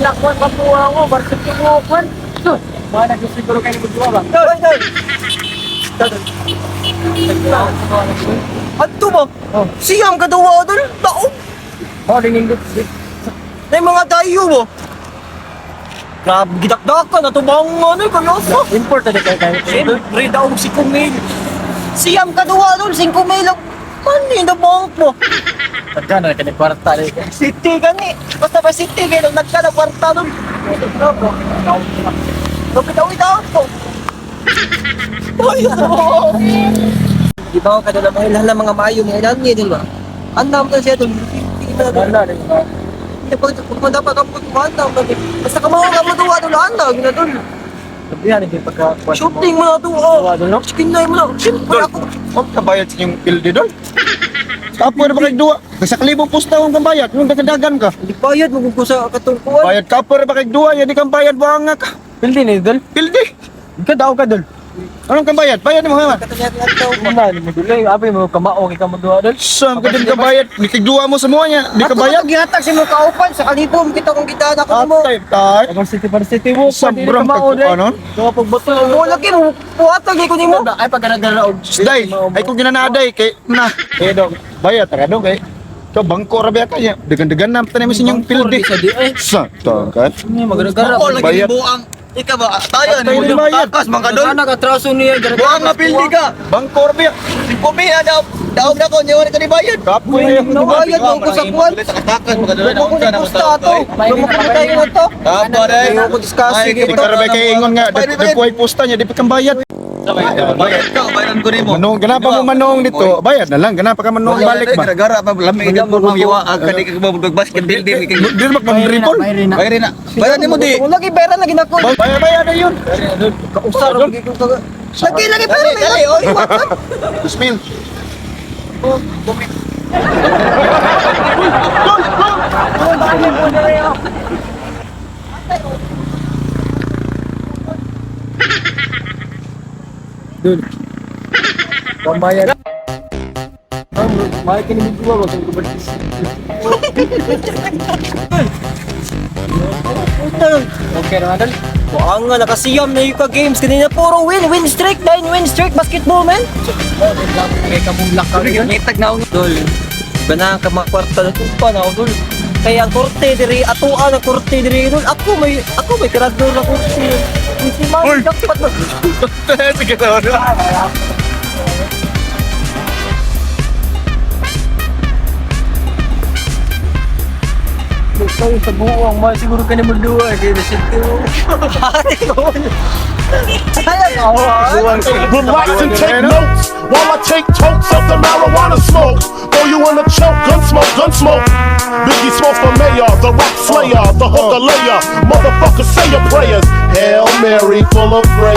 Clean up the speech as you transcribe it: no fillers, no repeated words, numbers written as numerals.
Lakwan pa po ako, varsity mo kwan. Mga nagsisiguro kayo ni ba? Dol, dol. Dol. Adto ba? Oh. Siyam ka daw, dol. Taog. Oh, dinindot. Na yung mga dayo mo. Grabe, gidakdakan na bang ano, kalyoso. Import na kayo kayo. Siyempre, daog si Kumil. Siyam ka daw, dol. 5 mil lang. Man, yun na bank mo. Tagka na kani kwarta rin. City gani. Basta ba city, kaya nung nagka na kwarta dol. Kapit daw ko. Uy, ano? Di ba kada na mga ilan mga maayo mga ilan niya dol ba? Andam na siya dol. Hindi na dol. Wala rin. Hindi pag pag dapat ka pag andam kami. Basta ka mga ka duwa dol andam na dol. Sabihan hindi pagka Shooting mo na duwa. Duwa dol no? Chicken na mo na. Siyempre Dol. ako. Huwag ka bayad sa inyong pildi dol. Kapoy na ba kay duwa? Kasi kalibo pusta akong kambayad. Nung dagdagan ka. Hindi bayad mo kung sa katungkuan. Bayad kapoy na ba kay duwa? Yan di kang bayad buhanga ka. Pildi ni dol. Pildi. Ka daw ka dol. Anong kambayad? Bayad mo haman. Katanya daw. Una ni mo dol. Abi mo kamao kay ka mo duwa dol. Saan ka din kabayad? Di kay duwa mo sa mga niya. Di ka bayad. Ato gihatag sa mga kaupan sa kalibom kita kung kita na ko mo. Atay, tay. Varsity mo. Sobrang pagkuanon. Duwa pagbato. Mo lagi mo puhatag ko nimo. Ay pagkaragara og Day, ay kung ginanaday kay na. Eh dong, bayad tara dong kay. Ka bangko ra ba kaya? Dagan-dagan na tanim sa inyong pildi. Sa di ay. Sa tangkat. Ni magaragara. Ako lagi Bayad. buang. Ikaw ba? Tayo Tayo ni ni bayad. Takas mga kadol. Anak atraso niya. Buang nga pildi ka. Bangko ra ba? 5 mil na daw. Daog na ko niya ka ni bayad. Kapoy na yung Nabayad mo ko sa kuwan. Takas mga kadol. Mo ko ni pusta ato. Mo ko tayo na to. Tama rin. Mo ko discuss Di ka ra ba kay ingon nga dagkuhay posta niya di pa kang bayad. Bayad ka, bayaran ko nimo. Manong ganapa mo manong dito, bayad na lang ganapa ka manong balik ba. Gara pa lami ka mo kumiwa ang kani ka mo basket building. Di ba mag-ripple? Bayarin na. Bayaran nimo di. Mo lagi bayran lagi nako. Bayad bayad na yun. Kausar lagi ko kaga. Lagi lagi Dali, pero dali, oy. Bismil. Dul. Pambayad. May kini duwa ba kung kubertis. Okay na dol. Buang nga nakasiyam na yung ka games kanina puro win win streak 9 win streak basketball, man. Kay kamong lakaw yun. Ngitag na Dol. Ganahan ka mga kwarta na tumpa na ako, dol. Kaya ang korte diri atuan ang korte diri dol. Ako may tirador na korte. Si Manny dapat na. Sige na. Ikaw sa buong ma siguro ka ni mo duwa kay Vicente mo. Relax and take notes while I take tokes of the marijuana smoke. Throw you in a choke, gun smoke, gun smoke. Biggie Smalls for mayor, the rock slayer, the hooker layer. Motherfucker, say your prayers. Hail Mary, full of grace.